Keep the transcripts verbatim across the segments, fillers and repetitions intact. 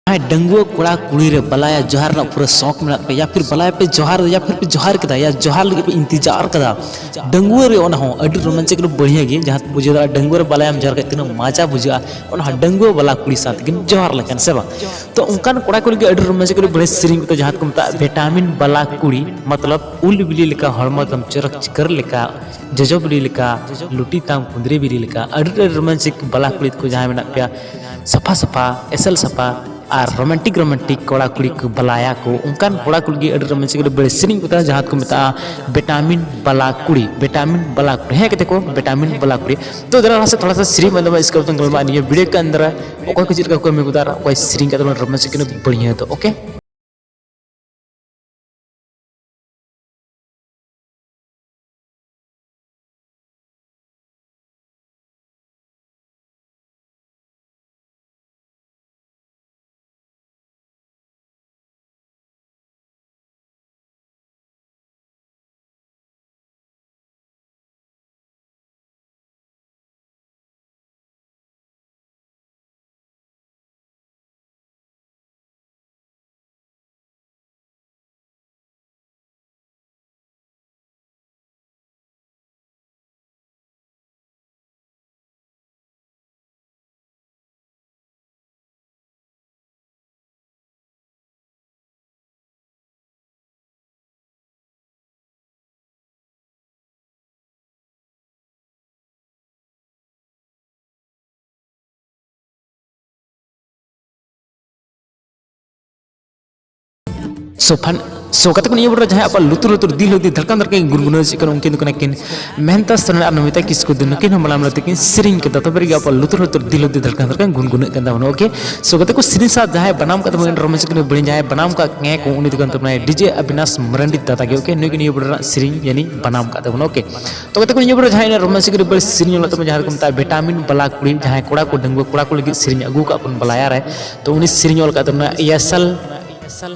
ᱡᱟᱦᱟᱸᱭ ᱰᱟᱺᱜᱩᱣᱟᱹ ᱠᱚᱲᱟ ᱠᱩᱲᱤ ᱨᱮ ᱵᱟᱞᱟᱭᱟ ᱡᱚᱦᱟᱨ ᱨᱮᱱᱟᱜ ᱯᱩᱨᱟᱹ ᱥᱚᱠ ᱢᱮᱱᱟᱜ ᱯᱮᱭᱟ, ᱭᱟ ᱯᱷᱤᱨ ᱵᱟᱞᱟᱭᱟ ᱯᱮ ᱡᱚᱦᱟᱨ, ᱭᱟ ᱯᱷᱤᱨ ᱯᱮ ᱡᱚᱦᱟᱨ ᱠᱮᱫᱟ, ᱭᱟ ᱡᱚᱦᱟᱨ ᱞᱟᱹᱜᱤᱫ ᱯᱮ ᱤᱱᱛᱤᱡᱟᱨ ᱠᱟᱫᱟ, ᱰᱟᱺᱜᱩᱣᱟᱹ ᱨᱮ ᱚᱱᱟ ᱦᱚᱸ ᱟᱹᱰᱤ ᱨᱳᱢᱟᱱᱪᱚᱠ, ᱟᱹᱰᱤ ᱵᱟᱹᱲᱤᱭᱟᱹ ᱜᱮ᱾ ᱡᱟᱦᱟᱸ ᱵᱩᱡᱷᱟᱹᱣ ᱫᱟᱲᱮᱭᱟᱜᱼᱟ, ᱰᱟᱺᱜᱩᱣᱟᱹ ᱨᱮ ᱵᱟᱞᱟᱭᱟᱢ ᱡᱚᱦᱟᱨ ᱠᱷᱟᱡ ᱛᱤᱱᱟᱹᱜ ᱢᱟᱡᱟ ᱵᱩᱡᱷᱟᱹᱜᱼᱟ, ᱚᱱᱟ ᱦᱚᱸ ᱰᱟᱺᱜᱩᱣᱟᱹ ᱵᱟᱞᱟ ᱠᱩᱲᱤ ᱥᱟᱶ ᱛᱮᱜᱮᱢ ᱡᱚᱦᱟᱨ ᱞᱮᱠᱷᱟᱱ, ᱥᱮ ᱵᱟᱝ? ᱛᱚ ᱚᱱᱠᱟᱱ ᱠᱚᱲᱟ ᱠᱩᱲᱤ ᱞᱟᱹᱜᱤᱫ ᱟᱹᱰᱤ ᱨᱳᱢᱟᱱᱪᱚᱠ, ᱟᱹᱰᱤ ᱵᱟᱹᱲᱤᱡ ᱥᱮᱨᱮᱧ ᱠᱚ, ᱡᱟᱦᱟᱸ ᱫᱚᱠᱚ ᱢᱮᱛᱟᱜᱼᱟ ᱵᱷᱤᱴᱟᱢᱤᱱ ᱵᱟᱞᱟ ᱠᱩᱲᱤ, ᱢᱚᱛᱞᱚᱵ ᱩᱞ ᱵᱤᱞᱤ ᱞᱮᱠᱟ ᱦᱚᱲᱢᱚ ᱛᱟᱢ ᱪᱚᱨᱚᱠ ᱪᱤᱠᱟᱹᱨ ᱞᱮᱠᱟ, ᱡᱚᱡᱚ ᱵᱤᱞᱤ ᱞᱮᱠᱟ, ᱞᱩᱴᱤ ᱛᱟᱢ ᱠᱩᱸᱫᱽᱨᱤ ᱵᱤᱞᱤ ᱞᱮᱠᱟ, ᱟᱹᱰᱤ ᱟᱹᱰᱤ ᱨᱳᱢᱟᱱᱪᱚᱠ ᱵᱟᱞᱟ ᱠᱩᱲᱤ ᱠᱚ ᱡᱟᱦᱟᱸᱭ ᱢᱮᱱᱟᱜ ᱯᱮᱭᱟ, ᱥᱟᱯᱷᱟ ᱥᱟᱯᱷᱟ, ᱮᱥᱮᱞ ᱥᱟᱯᱷᱟ ᱟᱨ ᱨᱳᱢᱟᱱᱴᱤᱠ ᱨᱳᱢᱟᱱᱴᱤᱠ ᱠᱚᱲᱟ ᱠᱩᱲᱤ ᱠᱚ ᱵᱟᱞᱟᱭᱟ ᱠᱚ, ᱚᱱᱠᱟᱱ ᱠᱚᱲᱟ ᱠᱩᱲᱤ ᱜᱮ ᱟᱹᱰᱤ ᱨᱳᱢᱟᱱᱪᱚᱠ, ᱟᱹᱰᱤ ᱵᱟᱹᱲᱤᱡ ᱥᱮᱨᱮᱧ ᱠᱚ ᱛᱟᱦᱮᱸ, ᱡᱟᱦᱟᱸ ᱫᱚᱠᱚ ᱢᱮᱛᱟᱜᱼᱟ ᱵᱷᱤᱴᱟᱢᱤᱱ ᱵᱟᱞᱟ ᱠᱩᱲᱤ, ᱵᱷᱤᱴᱟᱢᱤᱱ ᱵᱟᱞᱟ ᱠᱩᱲᱤ᱾ ᱦᱮᱸ ᱜᱟᱛᱮ ᱠᱚ, ᱵᱷᱤᱴᱟᱢᱤᱱ ᱵᱟᱞᱟ ᱠᱩᱲᱤ᱾ ᱛᱚ ᱫᱮᱞᱟ ᱞᱟᱦᱟ ᱥᱮᱫ ᱛᱷᱚᱲᱟ ᱥᱟ ᱥᱮᱨᱮᱧ ᱵᱟᱸᱫᱮ ᱢᱟ ᱤᱥᱠᱟᱨ ᱛᱮ ᱜᱟᱞᱢᱟᱨᱟᱜ ᱱᱤᱭᱟᱹ ᱵᱷᱤᱰᱤᱭᱳ ᱠᱮ ᱟᱱᱫᱟᱨ ᱚᱠᱚᱭ ᱠᱚ ᱪᱮᱫ ᱞᱮᱠᱟ ᱠᱚ ᱠᱟᱹᱢᱤ ᱠᱚᱫᱟ ᱟᱨ ᱚᱠᱚᱭ ᱥᱮᱨᱮᱧ ᱠᱟᱛᱮ ᱵᱚᱱ ᱨᱳᱢᱟᱱᱪᱚᱠ ᱠᱤᱱᱟ ᱵᱟᱹᱲᱤᱭᱟᱹ ᱫᱚ, ᱳᱠᱮ? So, fan, so, ᱜᱟᱛᱮ ᱠᱚ, ᱱᱤᱭᱟᱹ ᱵᱚᱴᱚᱱ ᱨᱮ ᱡᱟᱦᱟᱸᱭ ᱟᱯᱟᱜ ᱞᱩᱛᱩᱨ ᱞᱩᱛᱩᱨ ᱫᱤᱞ ᱦᱩᱫᱤ ᱫᱷᱟᱲᱠᱟᱱ ᱫᱷᱟᱲᱠᱟᱱ ᱜᱩᱱᱜᱩᱱᱟᱹᱣ ᱪᱮᱫ ᱠᱟᱱᱟ, ᱩᱱᱠᱤᱱ ᱫᱚ ᱠᱟᱱᱟ ᱠᱤᱱ ᱢᱮᱦᱮᱱᱛᱟ ᱥᱚᱨᱮᱱ ᱟᱨ ᱱᱚᱢᱤᱛᱟ ᱠᱤᱥᱠᱩ᱾ ᱫᱚ ᱱᱩᱠᱤᱱ ᱦᱚᱸ ᱢᱟᱲᱟᱝ ᱢᱟᱲᱟᱝ ᱛᱮᱠᱤᱱ ᱥᱮᱨᱮᱧ ᱠᱮᱫᱟ, ᱛᱚᱵᱮ ᱨᱮᱜᱮ ᱟᱯᱟᱜ ᱞᱩᱛᱩᱨ ᱞᱩᱛᱩᱨ ᱫᱤᱞ ᱦᱩᱫᱤ ᱫᱷᱟᱲᱠᱟᱱ ᱫᱷᱟᱲᱠᱟᱱ ᱜᱩᱱᱜᱩᱱᱟᱹᱜ ᱠᱟᱱ ᱛᱟᱵᱚᱱᱟ᱾ ᱳᱠᱮ, so, ᱜᱟᱛᱮ ᱠᱚ, ᱥᱮᱨᱮᱧ ᱥᱟᱶ ᱡᱟᱦᱟᱸᱭ ᱵᱟᱱᱟᱢ ᱠᱟᱫ ᱛᱟᱵᱚᱱᱟ, ᱨᱳᱢᱟᱱᱥ ᱠᱤᱱ ᱵᱟᱹᱲᱤ ᱡᱟᱦᱟᱸᱭ ᱵᱟᱱᱟᱢ ᱠᱟᱜ ᱜᱮ ᱠᱚ, ᱩᱱᱤ ᱫᱚ ᱠᱟᱱ ᱛᱟᱵᱚᱱᱟᱭ ᱰᱤᱡᱮ ᱚᱵᱤᱱᱟᱥ ᱢᱟᱨᱟᱱᱰᱤ ᱫᱟᱫᱟ ᱜᱮ᱾ ᱳᱠᱮ, ᱱᱩᱭ ᱜᱮ ᱱᱤᱭᱟᱹ ᱵᱚᱴᱚᱱ ᱨᱮᱱᱟᱜ ᱥᱮᱨᱮᱧ ᱡᱟᱹᱱᱤᱡ ᱵᱟᱱᱟᱢ ᱠᱟᱫ ᱛᱟᱵᱚᱱᱟ᱾ ᱳᱠᱮ, ᱛᱚ, ᱜᱟᱛᱮ ᱠᱚ, ᱱᱤᱭᱟᱹ ᱵᱚᱴᱚᱱ ᱨᱮ ᱡᱟᱦᱟᱸᱭ ᱨᱳᱢᱟᱱᱥ ᱠᱤᱱ ᱵᱟᱹᱲᱤ ᱥᱮᱨᱮᱧ ᱚᱞ ᱛᱟᱵᱚᱱᱟ, ᱡᱟᱦᱟᱸ ᱫᱚᱠᱚ ᱢᱮᱛᱟᱜᱼᱟ ᱵᱷᱤᱴᱟᱢᱤᱱ ᱵᱟᱞᱟ ᱠᱩᱲᱤ, ᱡᱟᱦᱟᱸᱭ ᱠᱚᱲᱟ ᱠᱚ, ᱰᱟᱺᱜᱩᱣᱟᱹ ᱠᱚᱲᱟ ᱠᱚ ᱞᱟᱹᱜᱤᱫ ᱥᱮᱨᱮᱧ ᱟᱹᱜᱩ ᱠᱟᱜ ᱵᱚᱱ ᱵᱟᱞᱟᱭᱟ ᱨᱮ, ᱛᱚ, ᱩᱱᱤ ᱥᱮᱨᱮᱧ ᱚᱞ ᱠᱟᱫ ᱛᱟᱵᱚᱱᱟ ᱭᱟᱥᱟᱞ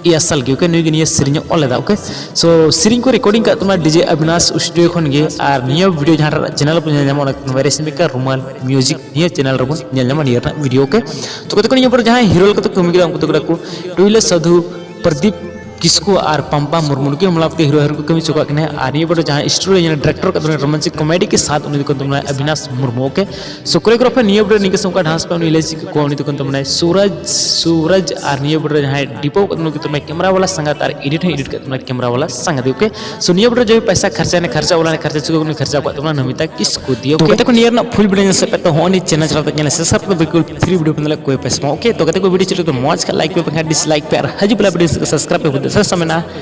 ᱤᱭᱟᱥᱟᱞ ᱜᱮ, okay, ᱱᱩᱭ ᱜᱮ ᱱᱤᱭᱟᱹ ᱥᱮᱨᱮᱧ ᱮ ᱚᱞ ᱞᱮᱫᱟ, okay᱾ So ᱥᱮᱨᱮᱧ ᱠᱚ recording ᱠᱟᱜ ᱛᱟᱵᱚᱱᱟ DJ Avinash studio ᱠᱷᱚᱱ ᱜᱮ, ᱟᱨ ᱱᱤᱭᱟᱹ video ᱡᱟᱦᱟᱸᱴᱟᱜ channel ᱨᱮ ᱧᱮᱞ ᱧᱟᱢᱚᱜᱼᱟ, ᱚᱱᱟ ᱨᱮᱥᱢᱤᱠᱟ ᱨᱩᱢᱟᱞ music, ᱱᱤᱭᱟᱹ channel ᱨᱮᱵᱚᱱ ᱧᱮᱞ ᱧᱟᱢᱟ ᱱᱤᱭᱟᱹ ᱨᱮᱱᱟᱜ video, okay᱾ So ᱜᱟᱛᱮ ᱠᱚ, ᱱᱤᱭᱟᱹ ᱯᱚᱨᱮ ᱡᱟᱦᱟᱸᱭ hero ᱞᱮᱠᱟᱛᱮ ᱠᱟᱹᱢᱤ ᱠᱮᱫᱟ, ᱩᱱᱠᱩ ᱫᱚ ᱠᱟᱱᱟ ᱠᱚ ᱴᱩᱭᱞᱟᱹ ᱥᱟᱫᱷᱩ, ᱯᱨᱚᱫᱤᱯ ᱠᱤᱥᱠᱩ ᱟᱨ ᱯᱟᱢᱯᱟ ᱢᱩᱨᱢᱩ, ᱱᱩᱠᱤᱱ ᱢᱟᱞᱟ ᱛᱮ hero heroine ᱠᱚ ᱠᱟᱹᱢᱤ ᱦᱚᱪᱚ ᱠᱟᱜ ᱠᱤᱱᱟ᱾ ᱟᱨ ᱱᱤᱭᱟᱹ video ᱡᱟᱦᱟᱸᱭ story ᱧᱮᱞ director ᱠᱟᱜ ᱛᱟᱵᱚᱱᱟ romantic comedy ᱠᱮ ᱥᱟᱛᱷ, ᱩᱱᱤ ᱫᱚ ᱠᱟᱱ ᱛᱟᱵᱚᱱᱟ ᱚᱵᱤᱱᱟᱥ ᱢᱩᱨᱢᱩ, okay᱾ So choreographer ᱱᱤᱭᱟᱹ video ᱨᱮ ᱱᱤᱝᱠᱟᱹ ᱥᱮ ᱚᱱᱠᱟ dance ᱯᱮ ᱩᱱᱤ ᱞᱟᱹᱭ ᱪᱮᱫ ᱠᱚ, ᱩᱱᱤ ᱫᱚ ᱠᱟᱱ ᱛᱟᱵᱚᱱᱟᱭ ᱥᱩᱨᱟᱡᱽ, ᱥᱩᱨᱟᱡᱽ᱾ ᱟᱨ ᱱᱤᱭᱟᱹ video ᱨᱮ ᱡᱟᱦᱟᱸᱭ ᱰᱤᱯᱟᱣ ᱠᱟᱜ ᱛᱟᱵᱚᱱᱟ, ᱩᱱᱤ ᱫᱚ ᱠᱟᱱ ᱛᱟᱵᱚᱱᱟᱭ camera ᱵᱟᱞᱟ ᱥᱟᱸᱜᱟᱛ, ᱟᱨ edit ᱦᱚᱸ edit ᱠᱟᱜ ᱛᱟᱵᱚᱱᱟ camera ᱵᱟᱞᱟ ᱥᱟᱸᱜᱟᱛ, okay᱾ So ᱱᱤᱭᱟᱹ video ᱨᱮ ᱡᱟᱦᱟᱸᱭ ᱯᱚᱭᱥᱟ ᱠᱷᱚᱨᱪᱟ ᱱᱮ ᱠᱷᱚᱨᱪᱟ ᱵᱟᱞᱟ ᱱᱮ ᱠᱷᱚᱨᱪᱟ ᱪᱩᱠᱟᱹ ᱩᱱᱤ ᱠᱷᱚᱨᱪᱟ ᱠᱟᱜ ᱛᱟᱵᱚᱱᱟ ᱱᱚᱢᱤᱛᱟ ᱠᱤᱥᱠᱩ ᱫᱤᱭᱮ, okay᱾ ᱜᱟᱛᱮ ᱠᱚ, ᱱᱤᱭᱟᱹ ᱨᱮᱱᱟᱜ full video ᱧᱮᱞ ᱥᱮᱫ ᱯᱮ ᱛᱚ ᱦᱚᱸᱜᱼᱚᱭ ᱱᱤᱭᱟᱹ channel ᱪᱟᱞᱟᱣ ᱠᱟᱛᱮ ᱧᱮᱞ ᱥᱮ subscribe ᱫᱚ ᱵᱤᱞᱠᱩᱞ free video ᱯᱮ ᱧᱮᱞᱟ, ᱠᱳᱭ ᱯᱚᱭᱥᱟ ᱵᱟᱝ, okay᱾ ᱛᱚ ᱜᱟᱛᱮ ᱠᱚ, video ᱪᱮᱫ ᱞᱮᱠᱟ ᱢᱚᱡᱽ ᱠᱷᱟᱱ like ᱯᱮ, ᱵᱟᱝᱠᱷᱟᱱ dislike ᱯᱮ, ᱟᱨ ᱦᱤᱡᱩᱜ ᱯᱮ video subscribe ᱯᱮ, ᱵᱚᱦᱩᱛ ᱥᱟᱥᱛᱟ ᱢᱮᱱᱟᱜᱼᱟ᱾